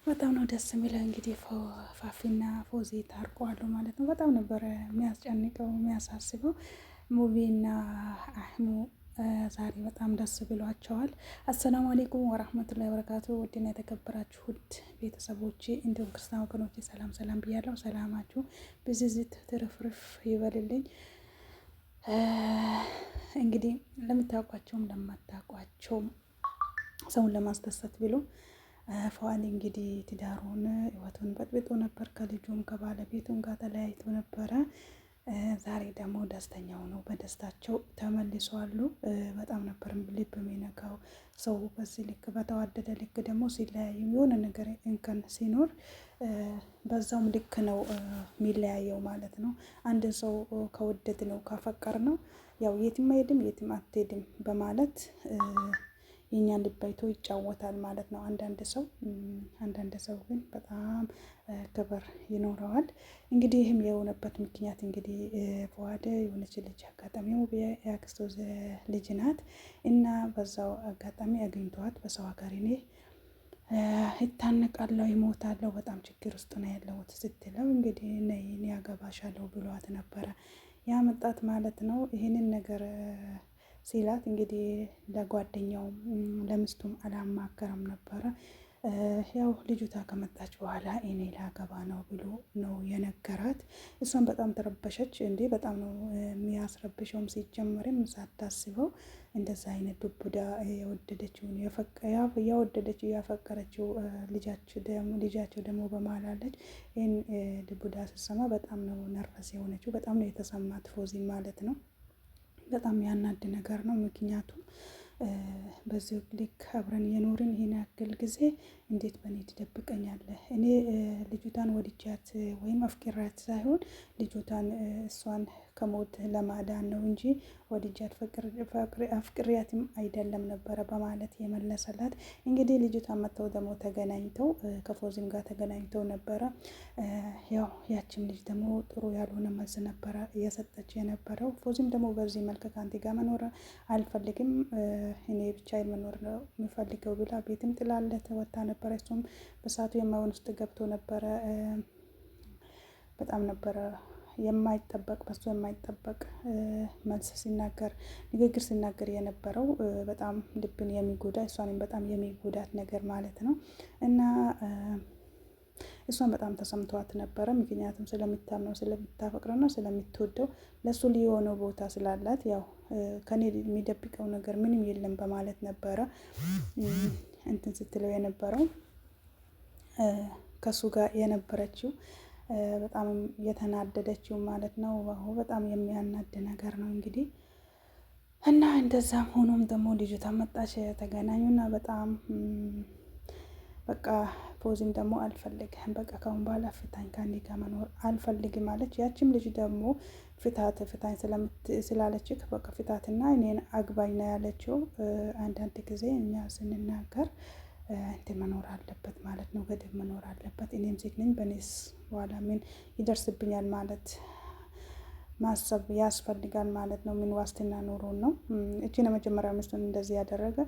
በጣም ነው ደስ የሚለው። እንግዲህ ፋፊና ፎዚ ታርቀዋል ማለት ነው። በጣም ነበረ የሚያስጨንቀው የሚያሳስበው ሙቪና አህሙ ዛሬ በጣም ደስ ብሏቸዋል። አሰላሙ አሌይኩም ወራህመቱላሂ ወበረካቱ። ውድና የተከበራችሁ ውድ ቤተሰቦቼ እንዲሁም ክርስቲያን ወገኖቼ ሰላም ሰላም ብያለሁ። ሰላማችሁ ብዝዝት ትርፍርፍ ይበልልኝ። እንግዲህ ለምታውቋቸውም ለማታውቋቸውም ሰውን ለማስደሰት ብሎ ፉአድ እንግዲህ ትዳሩን ህይወቱን በጥብጦ ነበር። ከልጁም ከባለቤቱም ጋር ተለያይቶ ነበረ። ዛሬ ደግሞ ደስተኛ ሆነው በደስታቸው ተመልሰዋሉ። በጣም ነበር ልብ የሚነካው ሰው በዚህ ልክ በተዋደደ ልክ ደግሞ ሲለያዩ የሆነ ነገር እንከን ሲኖር በዛውም ልክ ነው የሚለያየው ማለት ነው። አንድ ሰው ከወደድ ነው ካፈቀር ነው ያው የትም አይሄድም የትም አትሄድም በማለት የእኛን ልብ አይቶ ይጫወታል ማለት ነው። አንዳንድ ሰው ግን በጣም ክብር ይኖረዋል። እንግዲህ ይህም የሆነበት ምክንያት እንግዲህ ፉአድ የሆነች ልጅ አጋጣሚ የአክስቱ ልጅ ናት እና በዛው አጋጣሚ አግኝቷት በሰው ሀገር እኔ ይታነቃለሁ ይሞታለሁ በጣም ችግር ውስጥ ነው ያለሁት ስትለው እንግዲህ ነይ እኔ አገባሻለሁ ብሏት ነበረ ያመጣት ማለት ነው። ይህንን ነገር ሲላት እንግዲህ ለጓደኛውም ለሚስቱም አላማከረም ነበረ። ያው ልጅቷ ከመጣች በኋላ እኔ ላገባ ነው ብሎ ነው የነገራት። እሷን በጣም ተረበሸች። እንዴ በጣም ነው የሚያስረብሸውም ሲጀመርም ሳታስበው እንደዛ አይነት ዱብዳ የወደደችውን የወደደችው ያፈቀረችው ልጃቸው ደግሞ በማላለች ይህን ዱብዳ ስትሰማ በጣም ነው ነርቨስ የሆነችው። በጣም ነው የተሰማት ፎዚ ማለት ነው። በጣም ያናድ ነገር ነው። ምክንያቱም በዚህ ልክ አብረን የኖርን ይሄን ያክል ጊዜ እንዴት በእኔ ትደብቀኛለህ? እኔ ልጅቷን ወድጃት ወይም አፍቅሬያት ሳይሆን ልጅቷን እሷን ከሞት ለማዳን ነው እንጂ ወድጃት አፍቅሬያትም አይደለም ነበረ በማለት የመለሰላት። እንግዲህ ልጅቷን መጥተው ደግሞ ተገናኝተው ከፎዚም ጋር ተገናኝተው ነበረ። ያው ያችም ልጅ ደግሞ ጥሩ ያልሆነ መልስ ነበረ እየሰጠች የነበረው። ፎዚም ደግሞ በዚህ መልክ ከአንተ ጋር መኖር አልፈልግም እኔ ብቻዬን መኖር ነው የምፈልገው ብላ ቤትም ጥላለት ወጥታ ነበረ። እሱም በሰዓቱ የማይሆን ውስጥ ገብቶ ነበረ። በጣም ነበረ የማይጠበቅ በሱ የማይጠበቅ መልስ ሲናገር ንግግር ሲናገር የነበረው በጣም ልብን የሚጎዳ እሷንም በጣም የሚጎዳት ነገር ማለት ነው። እና እሷን በጣም ተሰምቷት ነበረ። ምክንያቱም ስለምታምነው ስለምታፈቅረውና ስለምትወደው ለእሱ ሊሆነው ቦታ ስላላት ያው ከኔ የሚደብቀው ነገር ምንም የለም በማለት ነበረ እንትን ስትለው የነበረው ከሱ ጋር የነበረችው በጣም የተናደደችው ማለት ነው። በጣም የሚያናድ ነገር ነው እንግዲህ እና እንደዛም ሆኖም ደግሞ ልጅቷ መጣች፣ ተገናኙና በጣም በቃ ፎዚም ደግሞ አልፈልግህም፣ በቃ ካሁን በኋላ ፍታኝ፣ ከአንዴ ጋር መኖር አልፈልግም አለች። ያችም ልጅ ደግሞ ፍታት ፍታኝ ስላለች በቃ ፍታትና እኔን አግባኝ ነው ያለችው። አንዳንድ ጊዜ እኛ ስንናገር እንትን መኖር አለበት ማለት ነው፣ ገደብ መኖር አለበት። እኔም ሴት ነኝ፣ በእኔስ በኋላ ምን ይደርስብኛል ማለት ማሰብ ያስፈልጋል ማለት ነው። ምን ዋስትና ኖሮን ነው? እቺን የመጀመሪያ ሚስቱን እንደዚህ ያደረገ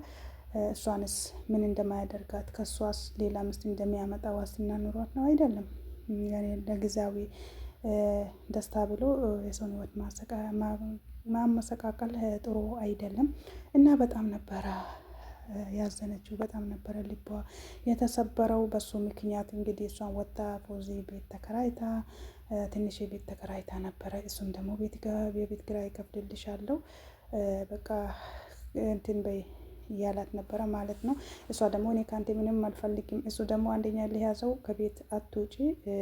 እሷንስ ምን እንደማያደርጋት ከእሷስ ሌላ ሚስት እንደሚያመጣ ዋስትና ኑሯት ነው? አይደለም። ያኔ ለጊዜያዊ ደስታ ብሎ የሰውን ሕይወት ማመሰቃቀል ጥሩ አይደለም እና በጣም ነበረ ያዘነችው፣ በጣም ነበረ ልቧ የተሰበረው በሱ ምክንያት። እንግዲህ እሷን ወጣ ፎዚ ቤት ተከራይታ ትንሽ ቤት ተከራይታ ነበረ። እሱም ደግሞ የቤት ኪራይ እከፍልልሻለሁ በቃ እንትን በይ እያላት ነበረ ማለት ነው። እሷ ደግሞ እኔ ከአንተ ምንም አልፈልግም። እሱ ደግሞ አንደኛ ሊያዘው ከቤት አትውጪ፣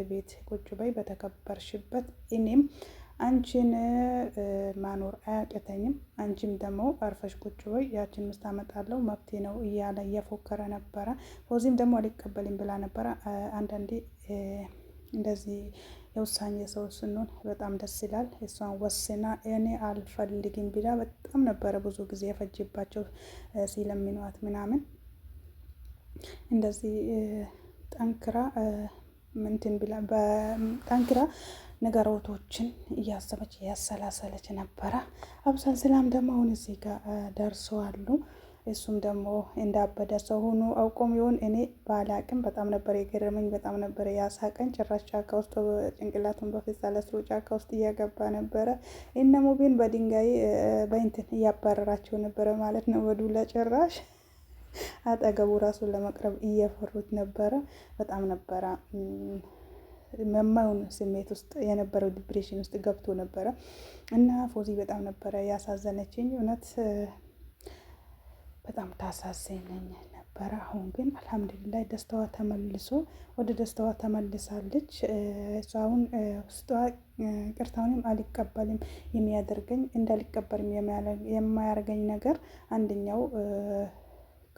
ቤት ቁጭ በይ በተከበርሽበት፣ እኔም አንቺን ማኖር አያቅተኝም፣ አንቺም ደግሞ አርፈሽ ቁጭ በይ፣ ያችን ምስት አመጣለሁ መብቴ ነው እያለ እየፎከረ ነበረ። ፎዚም ደግሞ አልቀበልም ብላ ነበረ። አንዳንዴ እንደዚህ የውሳኔ ሰው ስንሆን በጣም ደስ ይላል። እሷን ወስና እኔ አልፈልግም ብላ በጣም ነበረ ብዙ ጊዜ የፈጅባቸው ሲለምኗት ምናምን እንደዚህ ጠንክራ ምንትን ብላ ጠንክራ ነገሮቶችን እያሰበች እያሰላሰለች ነበረ። አብሳልስላም ደግሞ አሁን እዚህ ጋር ደርሰዋሉ። እሱም ደግሞ እንዳበደ ሰው ሆኖ አውቆም ይሁን እኔ ባላቅም በጣም ነበር የገረመኝ፣ በጣም ነበር ያሳቀኝ። ጭራሽ ጫካ ውስጥ ጭንቅላቱን በፌስታል አስሮ ጫካ ውስጥ እያገባ ነበረ። እነ ሙቢን በድንጋይ በእንትን እያባረራቸው ነበረ ማለት ነው በዱላ ጭራሽ አጠገቡ ራሱን ለመቅረብ እየፈሩት ነበረ። በጣም ነበረ የማይሆን ስሜት ውስጥ የነበረው depression ውስጥ ገብቶ ነበረ እና ፎዚ በጣም ነበረ ያሳዘነችኝ። እውነት በጣም ታሳዘነኝ ነበረ። አሁን ግን አልሐምዱሊላህ ደስታዋ ተመልሶ ወደ ደስታዋ ተመልሳለች። እሷ አሁን ውስጧ ቅርታውንም አልቀበልም የሚያደርገኝ እንዳልቀበልም የማያደርገኝ ነገር አንደኛው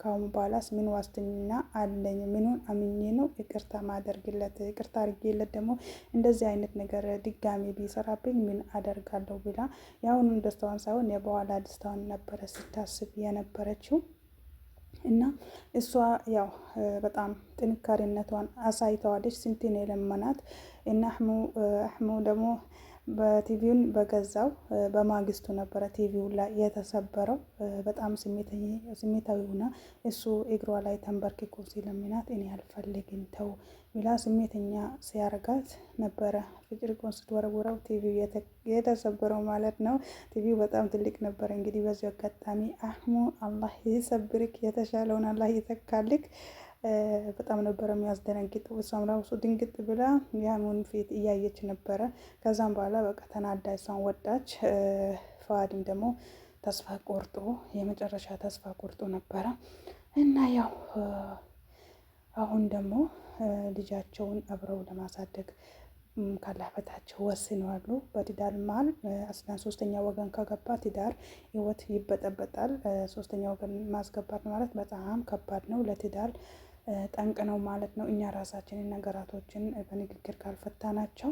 ካሁን በኋላስ ምን ዋስትና አለኝ? ምኑን አምኜ ነው ይቅርታ ማደርግለት? ይቅርታ አድርጌለት ደግሞ እንደዚህ አይነት ነገር ድጋሚ ቢሰራብኝ ምን አደርጋለሁ ብላ የአሁኑን ደስታዋን ሳይሆን የበኋላ ደስታዋን ነበረ ስታስብ የነበረችው። እና እሷ ያው በጣም ጥንካሬነቷን አሳይተዋለች። ስንቴን የለመናት እና አህሙ ደግሞ በቲቪውን በገዛው በማግስቱ ነበረ ቲቪው ላይ የተሰበረው። በጣም ስሜታዊ ሆና እሱ እግሯ ላይ ተንበርክኮ ሲለምናት እኔ አልፈልግም ተው ብላ ስሜተኛ ሲያረጋት ነበረ። ብርጭቆን ስትወረውረው ቲቪው የተሰበረው ማለት ነው። ቲቪው በጣም ትልቅ ነበረ። እንግዲህ በዚሁ አጋጣሚ አህሙ አላህ ይሰብርክ፣ የተሻለውን አላህ ይተካልክ። በጣም ነበረ የሚያስደነግጠው። እሷም ራሱ ድንግጥ ብላ ያሙን ፊት እያየች ነበረ። ከዛም በኋላ በቃ ተናዳ እሷን ወጣች። ፈዋድም ደግሞ ተስፋ ቆርጦ የመጨረሻ ተስፋ ቆርጦ ነበረ እና ያው አሁን ደግሞ ልጃቸውን አብረው ለማሳደግ ካላህ በታች ወስነዋሉ። በትዳር መሀል አስና ሶስተኛ ወገን ከገባ ትዳር ህይወት ይበጠበጣል። ሶስተኛ ወገን ማስገባት ማለት በጣም ከባድ ነው፣ ለትዳር ጠንቅ ነው ማለት ነው። እኛ ራሳችንን ነገራቶችን በንግግር ካልፈታናቸው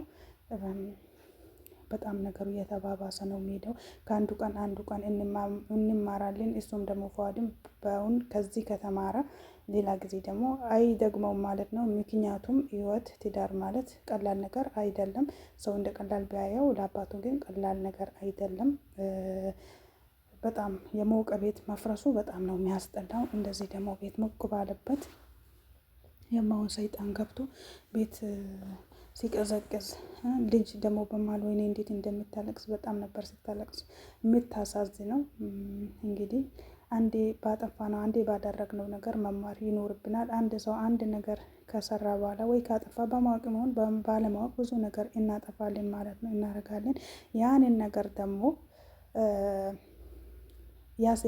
በጣም ነገሩ እየተባባሰ ነው የሚሄደው። ከአንዱ ቀን አንዱ ቀን እንማራለን። እሱም ደግሞ ፈዋድም በአሁን ከዚህ ከተማረ ሌላ ጊዜ ደግሞ አይደግመውም ማለት ነው። ምክንያቱም ህይወት ትዳር ማለት ቀላል ነገር አይደለም። ሰው እንደ ቀላል ቢያየው ለአባቱ ግን ቀላል ነገር አይደለም። በጣም የሞቀ ቤት መፍረሱ በጣም ነው የሚያስጠላው። እንደዚህ ደግሞ ቤት ሞቅ ባለበት የማውን ሰይጣን ገብቶ ቤት ሲቀዘቅዝ ልጅ ደግሞ በማል ወይኔ እንዴት እንደምታለቅስ በጣም ነበር ስታለቅስ የምታሳዝነው። እንግዲህ አንዴ ባጠፋ ነው አንዴ ባደረግነው ነገር መማር ይኖርብናል። አንድ ሰው አንድ ነገር ከሰራ በኋላ ወይ ካጠፋ በማወቅ መሆን ባለማወቅ ብዙ ነገር እናጠፋለን ማለት ነው፣ እናደርጋለን። ያንን ነገር ደግሞ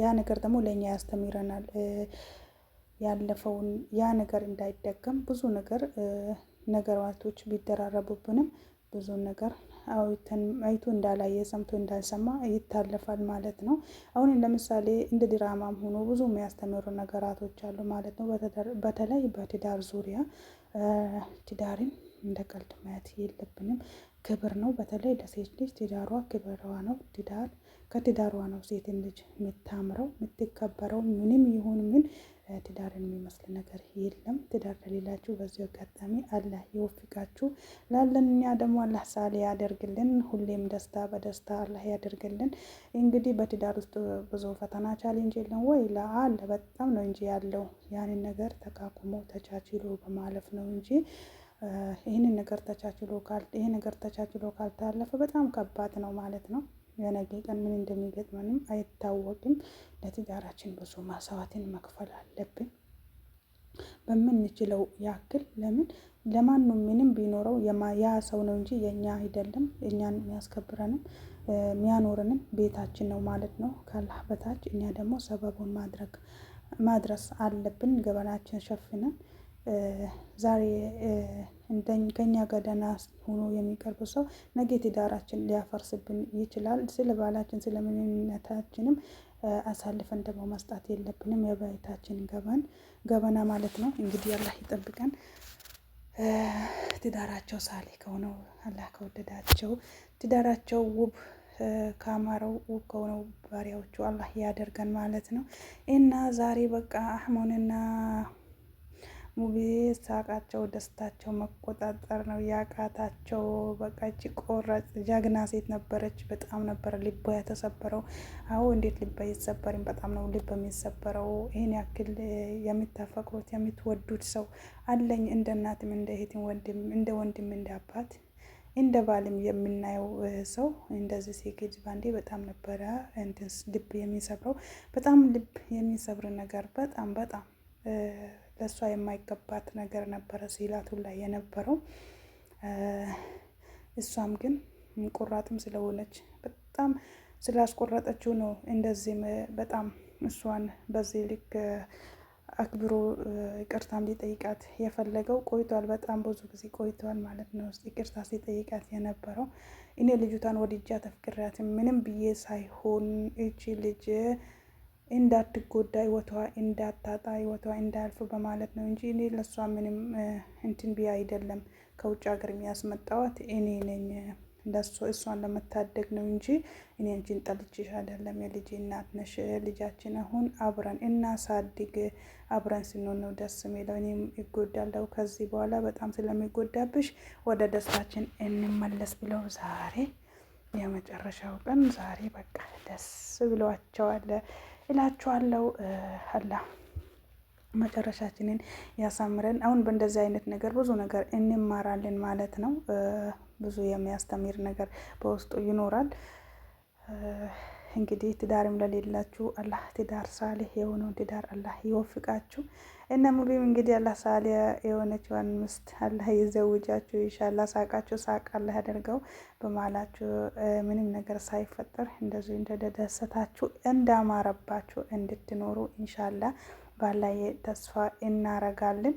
ያ ነገር ደግሞ ለእኛ ያስተምረናል። ያለፈውን ያ ነገር እንዳይደገም ብዙ ነገር ነገራቶች ቢደራረቡብንም ብዙ ነገር አይቶ እንዳላየ ሰምቶ እንዳልሰማ ይታለፋል ማለት ነው። አሁን ለምሳሌ እንደ ድራማም ሆኖ ብዙ የሚያስተምሩ ነገራቶች አሉ ማለት ነው። በተለይ በትዳር ዙሪያ ትዳርን እንደ ቀልድ ማየት የለብንም። ክብር ነው። በተለይ ለሴት ልጅ ትዳሯ ክብሯ ነው። ትዳር ከትዳሯ ነው ሴትን ልጅ የምታምረው የምትከበረው። ምንም ይሁን ምን ትዳርን የሚመስል ነገር የለም። ትዳር ለሌላችሁ በዚሁ አጋጣሚ አላህ ይወፍቃችሁ። ላለን እኛ ደግሞ አላህ ሳሌ ያደርግልን። ሁሌም ደስታ በደስታ አላህ ያደርግልን። እንግዲህ በትዳር ውስጥ ብዙ ፈተና challenge የለም ወይ? ለአለ በጣም ነው እንጂ ያለው ያንን ነገር ተቃቁሞ ተቻችሎ በማለፍ ነው እንጂ ይህንን ነገር ተቻችሎ ይሄ ነገር ተቻችሎ ካልታለፈ በጣም ከባድ ነው ማለት ነው። የነገ ቀን ምን እንደሚገጥመንም አይታወቅም። ለትዳራችን ብዙ ማሰዋትን መክፈል አለብን በምንችለው ያክል። ለምን ለማንም ምንም ቢኖረው ያ ሰው ነው እንጂ የእኛ አይደለም። እኛን የሚያስከብረንም የሚያኖረንም ቤታችን ነው ማለት ነው ካላህ በታች። እኛ ደግሞ ሰበቡን ማድረግ ማድረስ አለብን። ገበናችን ሸፍነን ዛሬ ከኛ ጋር ደህና ሆኖ የሚቀርብ ሰው ነገ ትዳራችን ሊያፈርስብን ይችላል። ስለ ባላችን ስለ ምንነታችንም አሳልፈን ደግሞ መስጣት የለብንም። የቤታችን ገበን ገበና ማለት ነው። እንግዲህ አላህ ይጠብቀን። ትዳራቸው ሳሌ ከሆነው አላህ ከወደዳቸው ትዳራቸው ውብ ካማረው ውብ ከሆነው ባሪያዎቹ አላህ ያደርገን ማለት ነው። እና ዛሬ በቃ አህሙንና ሙቤ ሳቃቸው፣ ደስታቸው መቆጣጠር ነው ያቃታቸው። በቃ እቺ ቆራጥ ጀግና ሴት ነበረች። በጣም ነበረ ልቧ የተሰበረው። አዎ እንዴት ልብ አይሰበርም? በጣም ነው ልብ የሚሰበረው። ይህን ያክል የምታፈቅሩት የምትወዱት ሰው አለኝ እንደ እናትም እንደ እህትም ወንድም እንደ ወንድም እንደ አባት እንደ ባልም የምናየው ሰው እንደዚህ ሲክድ ባንዴ በጣም ነበረ እንትን ልብ የሚሰብረው። በጣም ልብ የሚሰብር ነገር በጣም በጣም ለእሷ የማይገባት ነገር ነበረ ሲላት ሁላ የነበረው። እሷም ግን ቆራጥም ስለሆነች በጣም ስላስቆረጠችው ነው እንደዚህም በጣም እሷን በዚህ ልክ አክብሮ ይቅርታም ሊጠይቃት የፈለገው። ቆይቷል፣ በጣም ብዙ ጊዜ ቆይቷል ማለት ነው። ይቅርታ ሲጠይቃት የነበረው እኔ ልጅቷን ወድጃ ተፍቅሪያት ምንም ብዬ ሳይሆን እቺ ልጅ እንዳትጎዳ፣ ህይወቷ እንዳታጣ፣ ህይወቷ እንዳያልፍ በማለት ነው እንጂ እኔ ለእሷ ምንም እንትን ብዬ አይደለም። ከውጭ ሀገር የሚያስመጣዋት እኔ ነኝ ለእሷ እሷን ለመታደግ ነው እንጂ እኔ አንቺን ጠልቼሽ አይደለም። የልጄ እናት ነሽ። ልጃችን አሁን አብረን እናሳድግ። አብረን ስንሆን ነው ደስ የሚለው። እኔም እጎዳለሁ ከዚህ በኋላ በጣም ስለሚጎዳብሽ ወደ ደስታችን እንመለስ ብለው ዛሬ የመጨረሻው ቀን ዛሬ በቃ ደስ ብሏቸዋል እላችኋለሁ። አላህ መጨረሻችንን ያሳምረን። አሁን በእንደዚህ አይነት ነገር ብዙ ነገር እንማራለን ማለት ነው። ብዙ የሚያስተምር ነገር በውስጡ ይኖራል። እንግዲህ ትዳርም ለሌላችሁ አላህ ትዳር ሳሌህ የሆነውን ትዳር አላህ ይወፍቃችሁ። እነ ሙቢም እንግዲህ አላህ ሳሌህ የሆነችዋን ሚስት አላህ ይዘውጃችሁ። ኢንሻአላህ ሳቃችሁ ሳቅ አላህ ያደርገው። በመሀላችሁ ምንም ነገር ሳይፈጠር እንደዚሁ እንደተደሰታችሁ እንዳማረባችሁ እንድትኖሩ ኢንሻአላህ ባላይ ተስፋ እናረጋለን።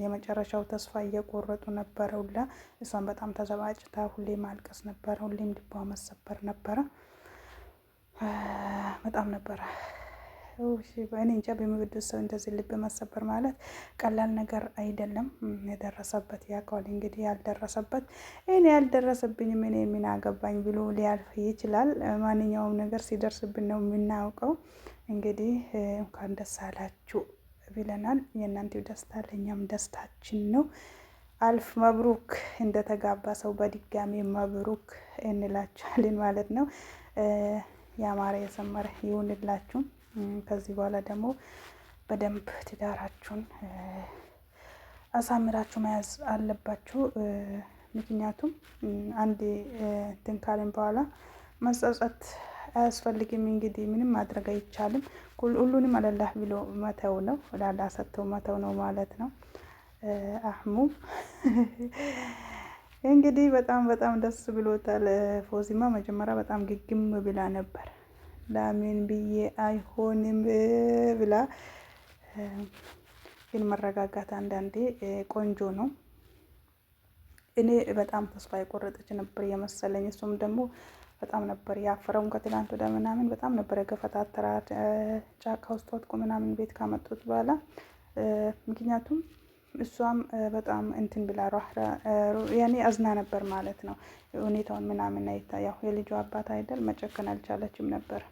የመጨረሻው ተስፋ እየቆረጡ ነበረ ሁላ። እሷን በጣም ተዘባጭታ ሁሌ ማልቀስ ነበረ፣ ሁሌም ልቧ መሰበር ነበረ። በጣም ነበረ እኔ እንጃ በሚወዱት ሰው እንደዚህ ልብ መሰበር ማለት ቀላል ነገር አይደለም። የደረሰበት ያውቀዋል። እንግዲህ ያልደረሰበት እኔ ያልደረሰብኝም እኔ ምን አገባኝ ብሎ ሊያልፍ ይችላል። ማንኛውም ነገር ሲደርስብን ነው የምናውቀው። እንግዲህ እንኳን ደስ አላችሁ ብለናል። የእናንተው ደስታ ለእኛም ደስታችን ነው። ألف مبروك እንደተጋባ ሰው በድጋሚ مبروك እንላችኋለን ማለት ነው። ያማረ የሰመረ ይሁንላችሁ። ከዚህ በኋላ ደግሞ በደንብ ትዳራችሁን አሳምራችሁ መያዝ አለባችሁ። ምክንያቱም አንድ እንትን ካልን በኋላ መጸጸት አያስፈልግም። እንግዲህ ምንም ማድረግ አይቻልም። ሁሉንም አለላህ ብሎ መተው ነው፣ ላላ ሰጥተው መተው ነው ማለት ነው። አህሙ እንግዲህ በጣም በጣም ደስ ብሎታል። ፎዚማ መጀመሪያ በጣም ግግም ብላ ነበር። ላምን ብዬ አይሆንም ብላ፣ ግን መረጋጋት አንዳንዴ ቆንጆ ነው። እኔ በጣም ተስፋ የቆረጠች ነበር የመሰለኝ። እሱም ደግሞ በጣም ነበር ያፈረውን። ከትላንት ወደ ምናምን በጣም ነበር የገፈታተራት ጫካ ውስጥ ወጥቆ ምናምን ቤት ካመጡት በኋላ፣ ምክንያቱም እሷም በጣም እንትን ብላ ያኔ አዝና ነበር ማለት ነው። ሁኔታውን ምናምን አይታ ያው የልጇ አባት አይደል መጨከን አልቻለችም ነበር።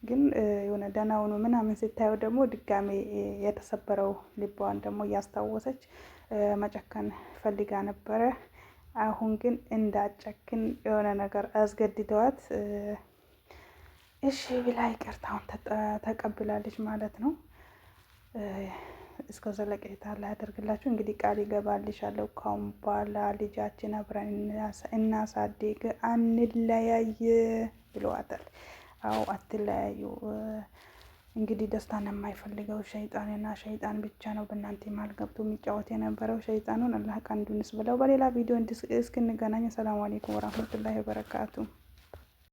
ግን የሆነ ደህና ሆኖ ምናምን ስታየው ደግሞ ድጋሜ የተሰበረው ልቧን ደግሞ እያስታወሰች መጨከን ፈልጋ ነበረ። አሁን ግን እንዳጨክን የሆነ ነገር አስገድደዋት እሺ ብላ ይቅርታውን ተቀብላለች ማለት ነው። እስከ ዘለቄታ ላያደርግላችሁ እንግዲህ ቃል ይገባልሻለሁ። ካሁን በኋላ ልጃችን አብረን እናሳድግ፣ አንለያይ ብለዋታል። አዎ አትለያዩ። እንግዲህ ደስታን የማይፈልገው ሸይጣንና ሸይጣን ብቻ ነው በእናንተ መሀል ገብቶ የሚጫወት የነበረው ሸይጣኑን አላህ ቀንዱንስ ብለው በሌላ ቪዲዮ እስክንገናኝ ሰላም አለይኩም ወራህመቱላሂ ወበረካቱ።